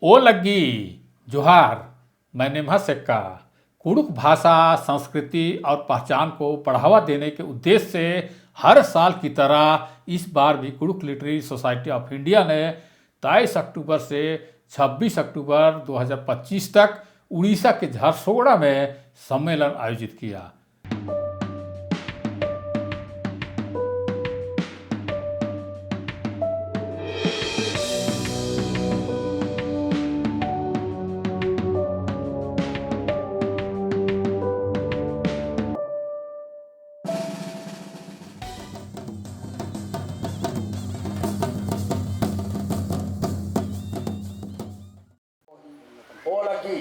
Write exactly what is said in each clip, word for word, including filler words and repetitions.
ओ लग्गी, जोहार, मैं नेम्हस एक्का। कुँड़ुख़ भाषा, संस्कृति और पहचान को बढ़ावा देने के उद्देश्य से हर साल की तरह इस बार भी कुँड़ुख़ Literary Society of India ने तेईस अक्टूबर से छब्बीस अक्टूबर दो हज़ार पच्चीस तक उड़ीसा के झारसुगुड़ा में सम्मेलन आयोजित किया। ओ लग्गी,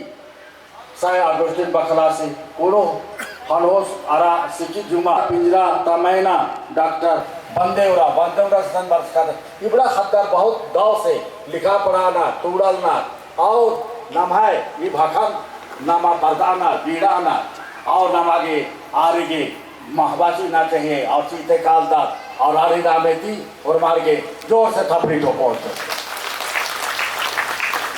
साय अगुस्टिन बखलासी, कुँड़ुख़, हनहोस, अरा, सिकी जुमा, पिंजरा, तमैना, डॉक्टर बंदेवरा, बंदेवरा सन बरचका, इबड़ा ख़द्दर बहुत दव से लिखा पढ़ाना, टूड़लना, और नम्है ई भाखन नमा बरदाना, बीड़ाना, और नमा गे आर गे महबा चिअना चाहिए और चिअते कालदत और आर ही नामे ती ओर्मर गे जोर से थपरी ठोकोत।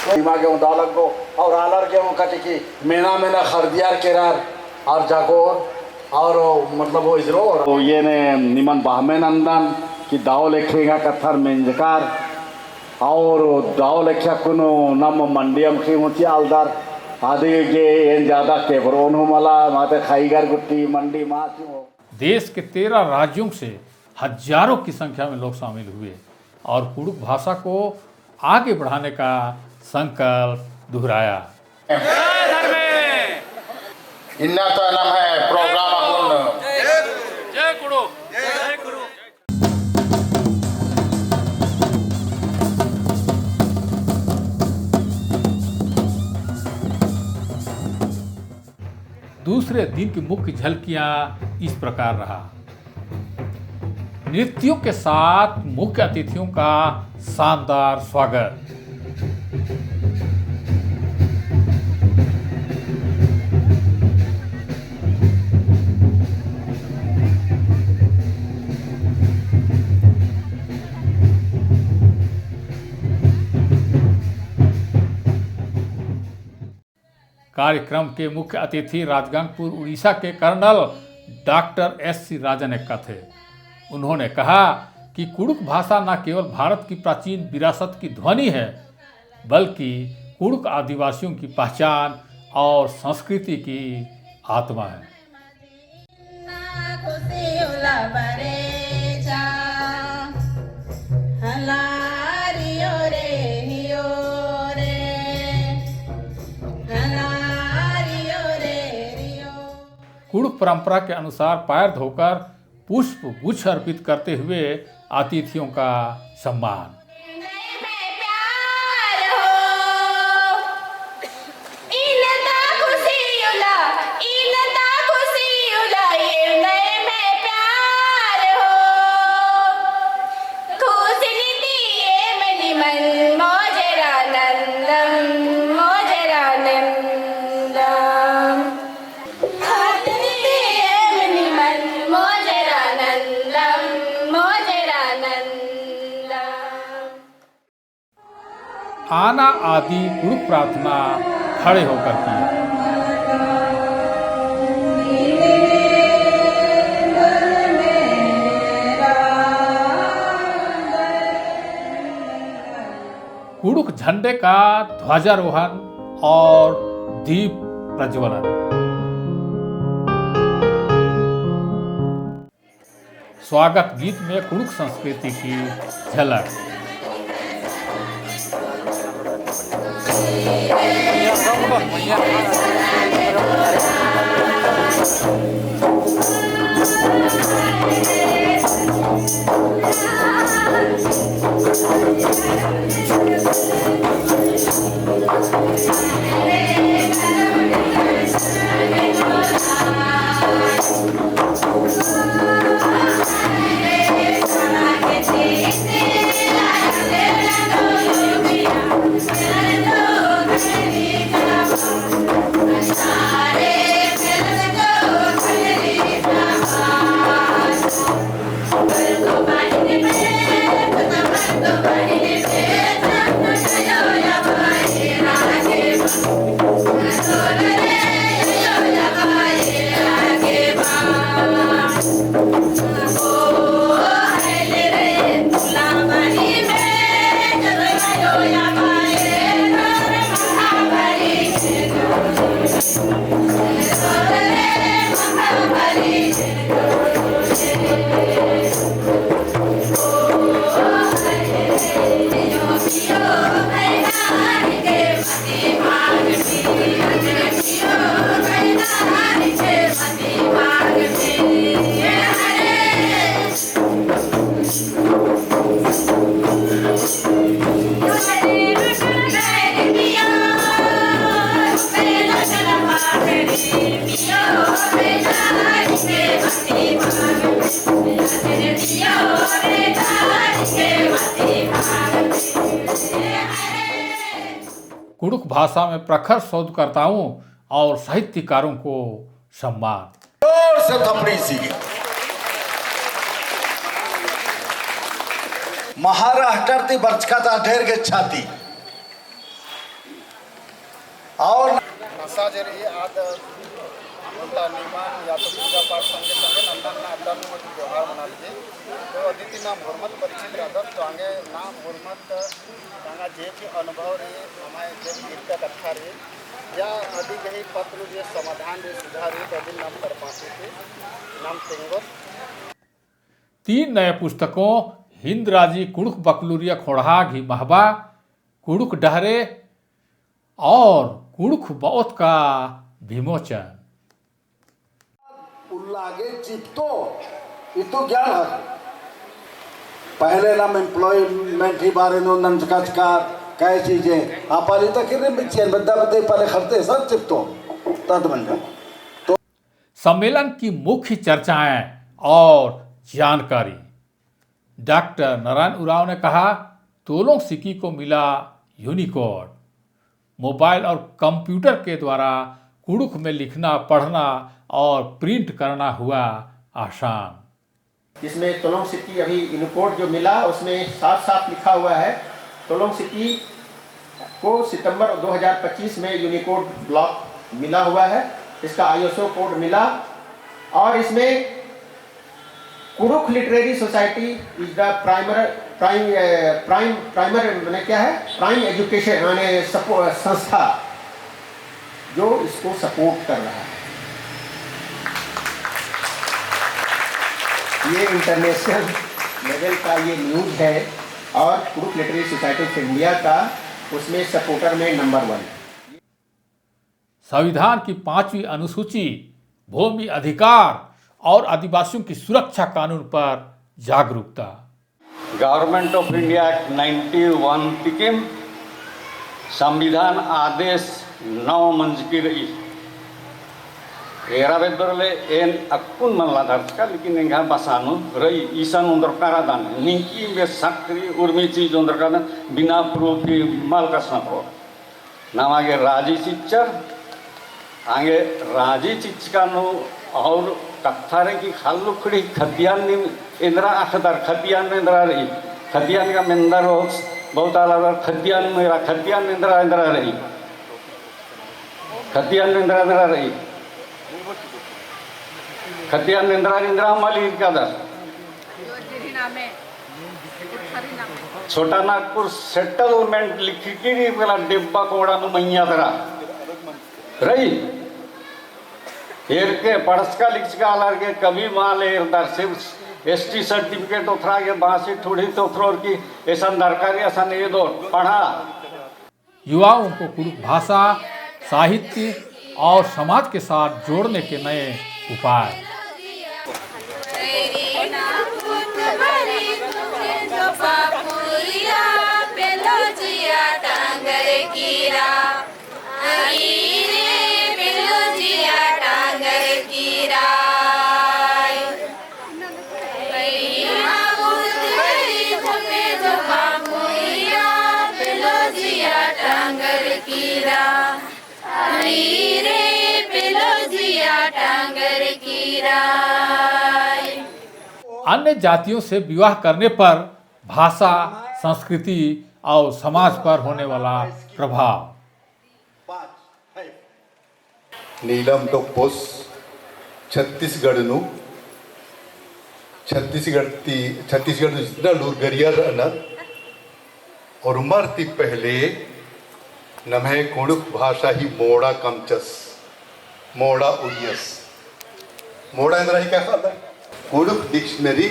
तो इमा गे उंदा लग्गो और आलर गे उंका टिकी मेना मेना खरदियार केरार और जाकोर और मतलब वो इजरो और ये ने निमन बाहमे नंदन कि दव लेखे एंगा कत्थर मेंजकर और दव लेखे अक्कुन नम मंडी अमख़ी हूँ चिआलदर, अदिगे एन ज्यादा केबरोन हूँ मला, माते खइगर गुट्ठी मंडी मा चिओ। देश के तेरह राज्यों से हजारों की संख्या में लोग शामिल हुए और कुँड़ुख़ भाषा को आगे बढ़ाने का संकल्प दोहराया। इन्ना तो नम्है program अक्कुन। जय कुँड़ुख़। दूसरे दिन की मुख्य झलकियां इस प्रकार रहा। नृत्यों के साथ मुख्य अतिथियों का शानदार स्वागत। कार्यक्रम के मुख्य अतिथि राजगांगपुर उड़ीसा के कर्नल डॉक्टर एस सी राजन एक्का थे। उन्होंने कहा कि कुँड़ुख़ भाषा न केवल भारत की प्राचीन विरासत की ध्वनि है, बल्कि कुँड़ुख़ आदिवासियों की पहचान और संस्कृति की आत्मा है। कुँड़ुख़ परंपरा के अनुसार पैर धोकर पुष्प गुच्छ अर्पित करते हुए अतिथियों का सम्मान। आना आदि कुँड़ुख़ प्रार्थना खड़े होकर किया। कुँड़ुख़ झंडे का ध्वजारोहण और दीप प्रज्वलन। स्वागत गीत में कुँड़ुख़ संस्कृति की झलक। कुँड़ुख़ भाषा में प्रखर शोधकर्ताओं और साहित्यकारों को सम्मान। जोर से थपड़ी सी। महाराष्ट्र ती बरचका ता ढेर गे छाती। और भाषा जे रई आद ओन्टा निमन या तो पूजा पाठ संगे संगे नन्ना नन्ना अड्डा नू मत त्योहार मना लगी। तो अदिति नाम होरमत परिचित रहदत, तो आंगे नाम होरमत तांगा जे भी अनुभव रई, हमारे जे भी इरका कत्था रई, या अदी गही पत्र जे समाधान रई, सुधार रई, तो अदिन नाम कर पाती थी, नाम तेंगोत। तीन नए पुस्तकों हिन्द राजी कुँड़ुख़ बकलुरिया ख़ोंड़हा गही महबा, कुँड़ुख़ डहरे और कुँड़ुख़ बओत का विमोचन। उल्ला गे चिपतो, इत्तु ज्ञान हर। पहले नाम employment ही बारे नू नंजका चका, कै चीजें, आपाली तक किर्रे मिचियन, बद्दा बद्दे पाले खरते सब चिपतो, तद मंजन। तो सम्मेलन की मुख्य चर्चाएं और जानकारी। डॉक्टर नारायण उराँव ने कहा, तोलोंग सिकी को मिला Unicode। मोबाइल और कंप्यूटर के द्वारा कुँड़ुख़ में लिखना, पढ़ना और प्रिंट करना हुआ आसान। इसमें तोलोंग सिकी अभी Unicode जो मिला, उसमें साफ-साफ लिखा हुआ है, तोलोंग सिकी को सितंबर दो हज़ार पच्चीस में Unicode block मिला हुआ है, इसका ISO code मिला और इसमें कुँड़ुख़ Literary Society is the primer, prime, अ, prime, primer माने क्या है? Prime education माने सपो-, संस्था जो इसको support कर रहा है। ये international level का ये news है और कुँड़ुख़ Literary Society of India का उसमें supporter में number one। संविधान की पाँचवीं अनुसूची, भूमि अधिकार और आदिवासियों की सुरक्षा कानून पर जागरूकता। Government of India Act ninety one तिकिम संविधान आदेश नौ मंजकी रई। एरा बेद्दोर ले एन अक्कुन मल्ला धरचका, लेकिन एंग्है बसानु रई, इसन ओन्दरका रअदन, निंकी बे शक रई, उर्मी चीज ओन्दरका रअदन, बिना proof ही मल कछनखरओ। नमा गे राजी चिच्चर, आंगे राजी चिच्चका नू और कत्था रई कि ख़ल्ल उखड़ी खतियान नीम एन्दरा अख़दर, खतियान नू एन्दरा रई, खतियान का मेन्दर बहुत, बहुत आलादर, खतियान मेरा, खतियान एन्दरा, एन्दरा रई, खतियान नू एन्दरा, एन्दरा रई, खतियान नू एन्दरा, एन्दरा मल ईरकादर। छोटा नागपुर settlement लिखकी रई, पहला डेब्बा कोड़ा नू मइय्याँ दरा रई। एरके पढ़चका लिखचका आलर गे कभी मल एरदर, सिर्फ ST certificate ओथरा गे बासी ठुड़ी ते ओथरोर की एसन दरकारी असन एदोर पढ़ा। युवाओं को कुँड़ुख़ भाषा, साहित्य और समाज के साथ जोड़ने के नए उपाय। अन्य जातियों से विवाह करने पर भाषा, संस्कृति और समाज पर होने वाला प्रभाव। नीलम टोप्पोस छत्तीसगढ़ नू, छत्तीसगढ़ ती, छत्तीसगढ़ नू जितना लूरगरिया रअनर, और उमर ती पहले नम्है कुँड़ुख़ भाषा ही मोड़ा कमचस, मोड़ा उइयस। मोड़ा एन्दरा ही का ख़द्द? कुँड़ुख़ dictionary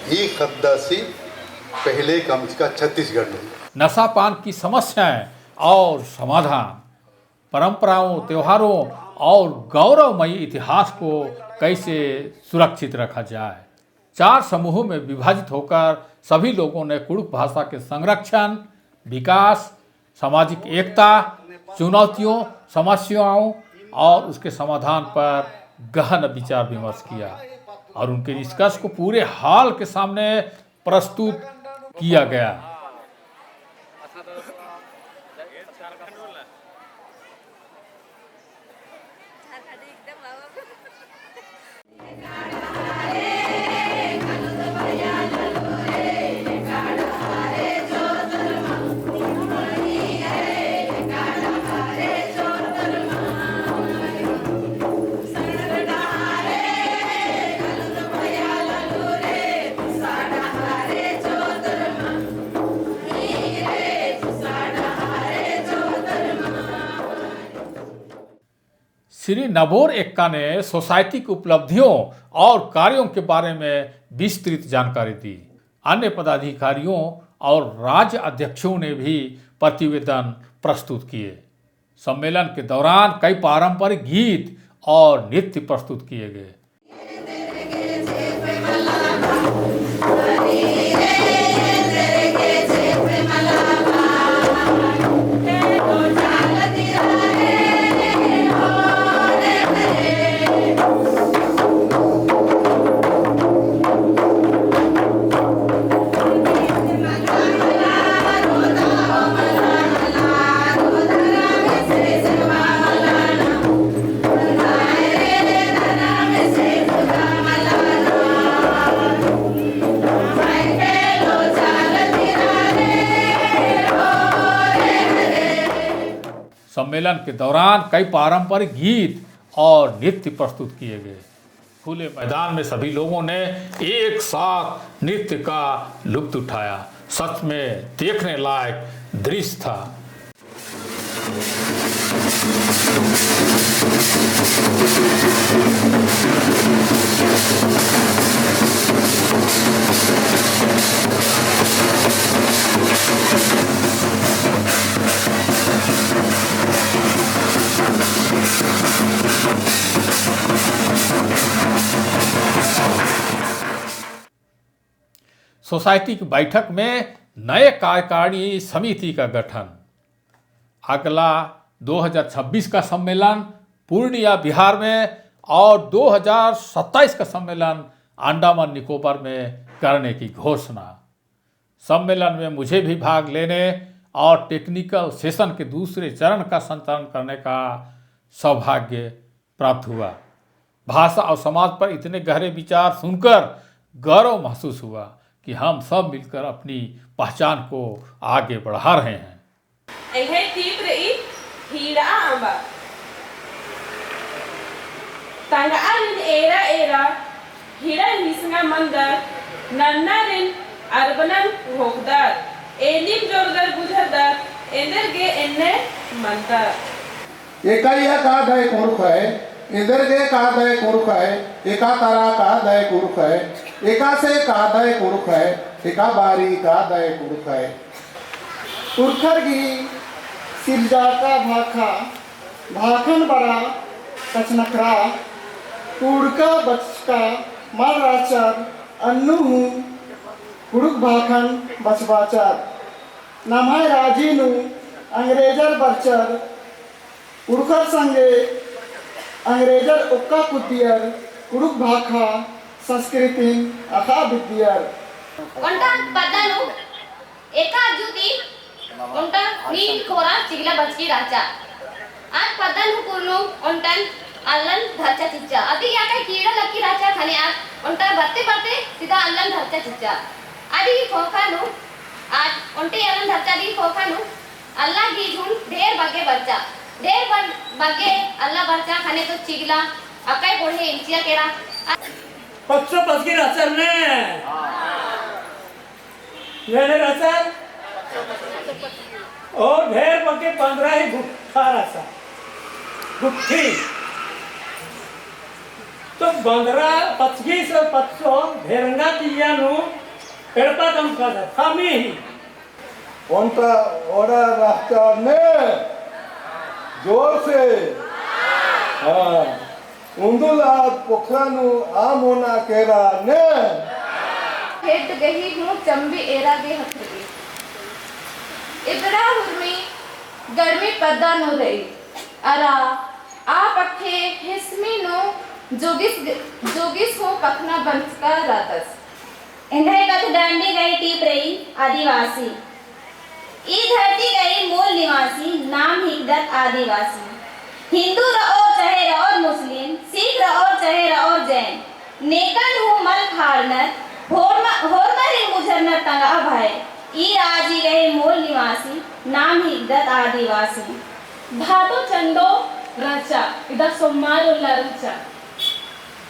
ई ख़द्दासी पहले कमचका छत्तीसगढ़ नू। नशा पान की समस्याएं और समाधान। परंपराओं, त्योहारों और गौरवमयी इतिहास को कैसे सुरक्षित रखा जाए। चार समूहों में विभाजित होकर सभी लोगों ने कुँड़ुख़ भाषा के संरक्षण, विकास, सामाजिक एकता, चुनौतियों, समस्याओं और उसके समाधान पर गहन विचार विमर्श किया और उनके निष्कर्ष को पूरे hall के सामने प्रस्तुत किया गया। श्री नबोर एक्का ने सोसाइटी की उपलब्धियों और कार्यों के बारे में विस्तृत जानकारी दी। अन्य पदाधिकारियों और राज्य अध्यक्षों ने भी प्रतिवेदन प्रस्तुत किए। सम्मेलन के दौरान कई पारंपरिक गीत और नृत्य प्रस्तुत किए गए। सम्मेलन के दौरान कई पारंपरिक गीत और नृत्य प्रस्तुत किए गए। खुले मैदान में सभी लोगों ने एक साथ नृत्य का लुत्फ उठाया। सच में देखने लायक दृश्य था। सोसाइटी की बैठक में नए कार्यकारिणी समिति का गठन। अगला दो हज़ार छब्बीस का सम्मेलन पूर्णिया, बिहार में और दो हज़ार सत्ताईस का सम्मेलन अंडमान निकोबार में करने की घोषणा। सम्मेलन में मुझे भी भाग लेने और technical session के दूसरे चरण का संचालन करने का सौभाग्य प्राप्त हुआ। भाषा और समाज पर इतने गहरे विचार सुनकर गौरव महसूस हुआ कि हम सब मिलकर अपनी पहचान को आगे बढ़ा रहे हैं। एंग्है टीप रई हीड़ा अम्बा। तंगआ रिन एरा एरा, हीड़ा हिसंगा मंदर, नन्ना रिन अरबनन घोखदर, एलिम जोरदर बुझरदर, एन्देरगे एन्ने मंदर। एका इया का दय कुँड़ुख़य, एन्देरगे का दय कुँड़ुख़य, एका तरा का दय कुँड़ुख़य, एकासे का दय कुँड़ुख़य, एका बारी का दय कुँड़ुख़य। पुरखर गही सिरजाका भाखा, भाखन बरा कछनखरा, कुँड़ुख़ बचका मल रहचर, अन्नु हूँ कुँड़ुख़ भाखन बचबाचर। नम्है राजी नू अंग्रेजर बरचर, कुँड़ुख़र संगे अंग्रेजर ओक्का कुद्दियर, कुँड़ुख़ भाखा संस्कृतिन अख़ा बिद्दियर। ओन्टा पद्दा नू एका अज्जु ती ओन्टा नीन खोरा चिगला बचकी रहचा। आद पद्दा नू कुरनु ओन्टन अल्लन धरचा चिच्चा। अदी याका कीड़ा लक्की रहचा ख़ने आद ओन्टा बरते बरते सीधा अल्लन धरचा चिच्चा। अदी ख़ोख़ा नू आद ओन्टे अल्लन धरचा दी ख़ोख़ा नू अल्ला गही झुंड ढेर बग्गे बरचा। ढेर बन-, बग्गे अल्ला बरचा ख़ने तो चिगला अकय कोड़हे इंचिया केरा। पच्चो पचगी रहचर ने। ने ने रहचर। और ढेर बग्गे बंदरा ही गुट्ठा रहचा। गुट्ठी। तो बंदरा पचगी से पच्चो ढेरंगा तिया नू एड़पा कम का था, थामी ही। ओन्टा ओड़ा रहचा ने, जोर से। हाँ, उन्दुल आद पोखरा नू आम ओना केरा ने। हेड्ड गही हूँ चम्बी एरा गे हथरी। इबड़ा हुरमी गरमी पद्दा नू रई। अरा आ पक्खे हिसमी नू जोगिस, जोगिस हूँ पखना बंचका रादस। एंग्है कत्थ डंडी गही टीप रई आदिवासी। ई धरती गही मूल निवासी, नाम हिकदत आदिवासी। हिंदू रओर चहे रओर मुस्लिम, सिख रओर चहे रओर जैन, नेकन हूँ मल खाड़नर, होरम-, होरमरिन बुझरनर तंगआ भय। ई राजी गही मूल निवासी, नाम हिकदत आदिवासी। भादो चंदो रहचा, इदा सोमवार उल्ला रहचा।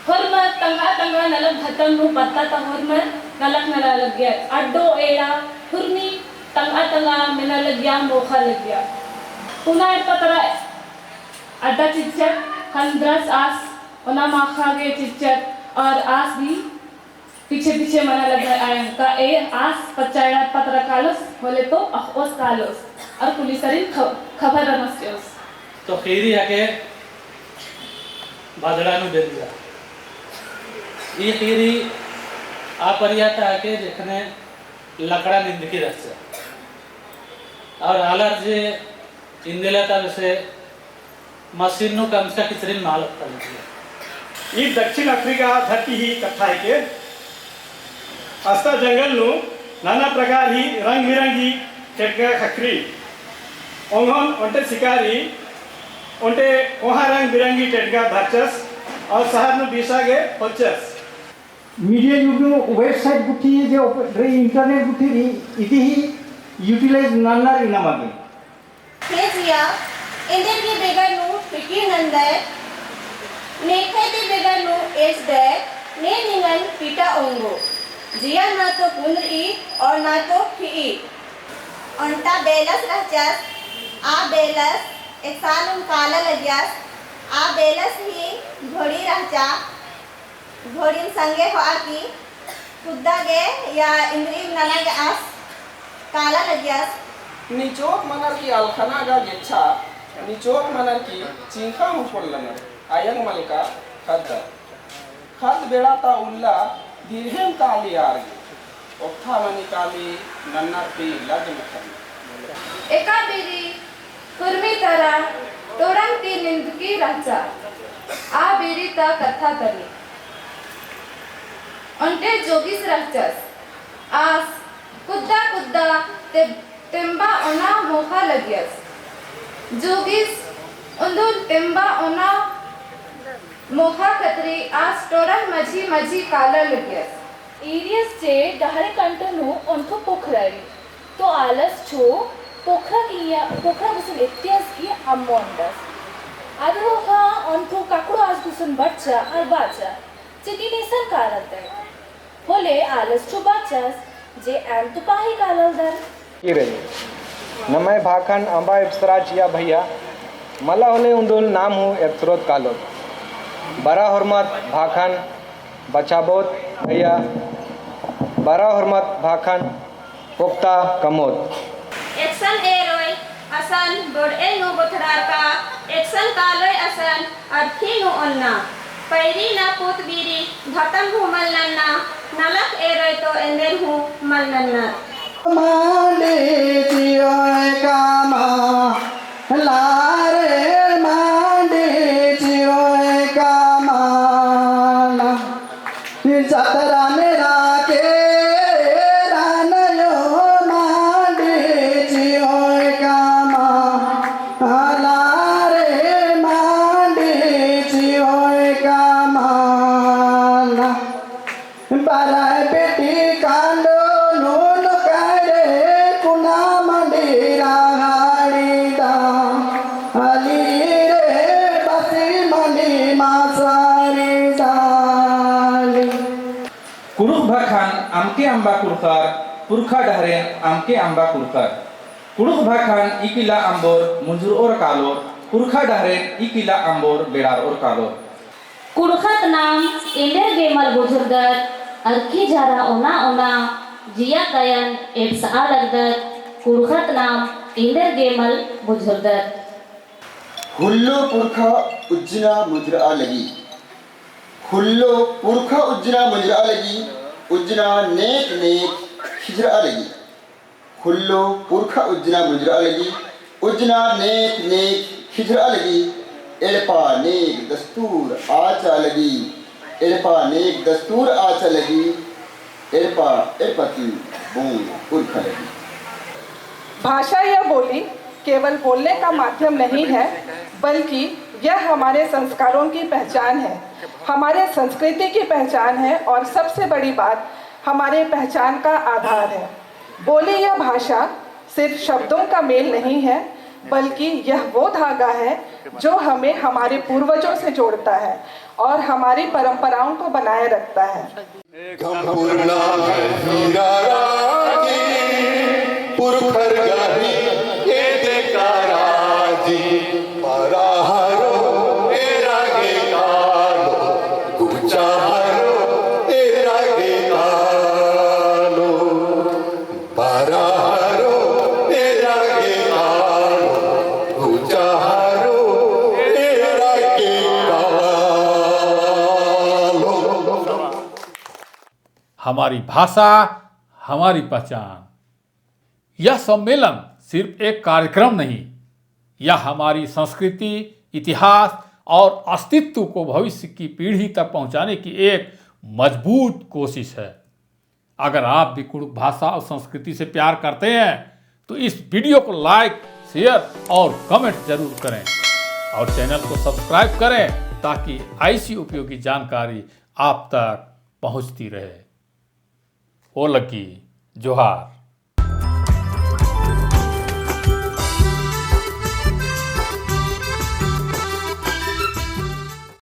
होरमर तंगआ तंगआ नलख भतन नू पत्ता ता होरमर नलख नना लगिया। अड्डो एड़ा हुरमी तंगआ तंगआ मेना लगिया, मोखा लगिया। पुना एड़पा तरा अड्डा चिच्चर, हंद्रस आस ओना माखा गे चिच्चर, और आस भी पीछे पीछे मना लग्गा आयंग का ए आस पच्चा एड़ा पत्रा कालोस, होले तो अख़ओस कालोस, और पुलिसरिन ख-, खबर रनोस चिओस। तो खीरी हके बदड़ा नू बेंदरा। ई खीरी आ परिया ता हके जेखने लकड़ा निंदकी रहचा। और आलर जे इन्देला ता बेसे मशीन नू कमचा किचरिन मालत तलजिया। ई दक्षिण अफ्रीका धरती ही कत्था हिके। अस्ता जंगल नू नाना प्रकार ही रंग बिरंगी टेटगा ख़क्खरी। ओंगोन ओन्टे शिकारी, ओन्टे कोहाँ रंग बिरंगी टेटगा धरचस और शहर नू बीसा गे होचस। Media युग नू website गुट्ठी जे ओप-, रे internet गुट्ठी री इदी ही utilize नन्नर इन्ना मगे। हे जिया, एन्देरगे बेगर नू फिकिर नन्दय, नेखय ती बेगर नू एसदय, ने निंगन पीटा ओंगो। जिया ना तो पुन रई और ना तो खिई। ओन्टा बेलस रहचस, आ बेलस एकसानुम काला लगियस, आ बेलस ही घोड़ी रहचा। घोड़िन संगे होआ की कुद्दा गे या इन्द्रिम नना गे आस काला लगियस। निचोक मनर की अलखना गा गेच्छा, निचोक मनर की चिंखा हूँ पोल्लनर, अयंग मलका खद्द। खद्द बेड़ा ता उल्ला दिरहेम काली आर गे। ओक्था मनी काली नन्नर ती लग नखरी। एका बीरी कुर्मी तरा टोड़ंग ती निंदकी रहचा। आ बीरी ता कत्था तनी। ओन्टे जोगिस रहचस। आस कुद्दा कुद्दा ते-, तेम्बा ओना मोखा लगियस। जोगिस उन्दुल तेम्बा ओना मोखा खतरी आस टोड़ंग मझी मझी काला लगियस। ईरियस जे डहरे कंटो नू ओन्ठो पोखरा रई। तो आलस छो पोखरा किया, पोखरा गुसन एत्तियस की अम्मो ओन्डस। अदरो खा ओन्ठो काकड़ो आस गुसन बरचा अर बाचा। चिकिन इसन कालदर। होले आलस छो बाचस जे एन तो पाही कालदर। इरे। नम्है भाखन अम्बा एप्सरा चिआ भैया, मला होले उन्दुल नाम हूँ एप्सरोत कालोत। बरा होरमत भाखन बचाबोत भैया, बरा होरमत भाखन पोक्ता कमोत। एकसन एरोय असन बोड़ेल नू बोथरारका, एकसन कालोय असन अरखी नू ओन्ना। पैरी ना पूत बीरी भतन हूँ मल नन्ना, नलख एरोय तो एन्देर हूँ मल नन्ना। मांडी चिओय कामा, लारे मांडी चिओय कामा। जतरा नेरा के रानयो मांडी चिओय कामा, आला रे मांडी चिओय कामा। बराय बेटी कांडो नून करे कुना मंडी राहाड़ी दा। अली रे बसी मंडी मासारी दाली। कुँड़ुख़ भाखन अमके अम्बा कुँड़ुख़र, पुरखा डहरेन अमके अम्बा कुँड़ुख़र। कुँड़ुख़ भाखन इकिला अम्बोर मुंजुरओर कालोर, पुरखा डहरेन इकिला अम्बोर बेड़ारओर कालोर। कुँड़ुख़त नाम एन्देर गे मल बुझुरदत, अरखी झरा ओना ओना, जिया कयन एप्सआ लगदत, कुँड़ुख़त नाम एन्देर गे मल बुझुरदत। हुल्लो पुरखा उज्जना मुंजुरआ लगी। हुल्लो पुरखा उज्जना मुंजुरआ लगी, उज्जना नेक नेक खिझरआ लगी। हुल्लो पुरखा उज्जना मुंजुरआ लगी, उज्जना नेक नेक खिझरआ लगी। एड़पा नेक दस्तूर आचा लगी, एड़पा नेक दस्तूर आचा लगी। एड़पा, एड़पा ती बोंग पुरखा लगी। भाषा या बोली केवल बोलने का माध्यम नहीं है, बल्कि यह हमारे संस्कारों की पहचान है, हमारे संस्कृति की पहचान है और सबसे बड़ी बात, हमारे पहचान का आधार है। बोली या भाषा सिर्फ शब्दों का मेल नहीं है, बल्कि यह वो धागा है, जो हमें हमारे पूर्वजों से जोड़ता है और हमारी परंपराओं को बनाए रखता है। गम्पुरना हीरा राजी, पुरखर गही एदे का राजी, बरा हरो एरा गे कालो, गुचा हरो एरा गे कालो, बरा हरो एरा गे कालो, गुचा हरो एरा गे कालो। हमारी भाषा, हमारी पहचान। यह सम्मेलन सिर्फ एक कार्यक्रम नहीं, यह हमारी संस्कृति, इतिहास और अस्तित्व को भविष्य की पीढ़ी तक पहुंचाने की एक मजबूत कोशिश है। अगर आप भी कुँड़ुख़ भाषा और संस्कृति से प्यार करते हैं, तो इस video को like, share और comment जरूर करें और channel को subscribe करें, ताकि ऐसी उपयोगी जानकारी आप तक पहुँचती रहे। ओ लग्गी, जोहार।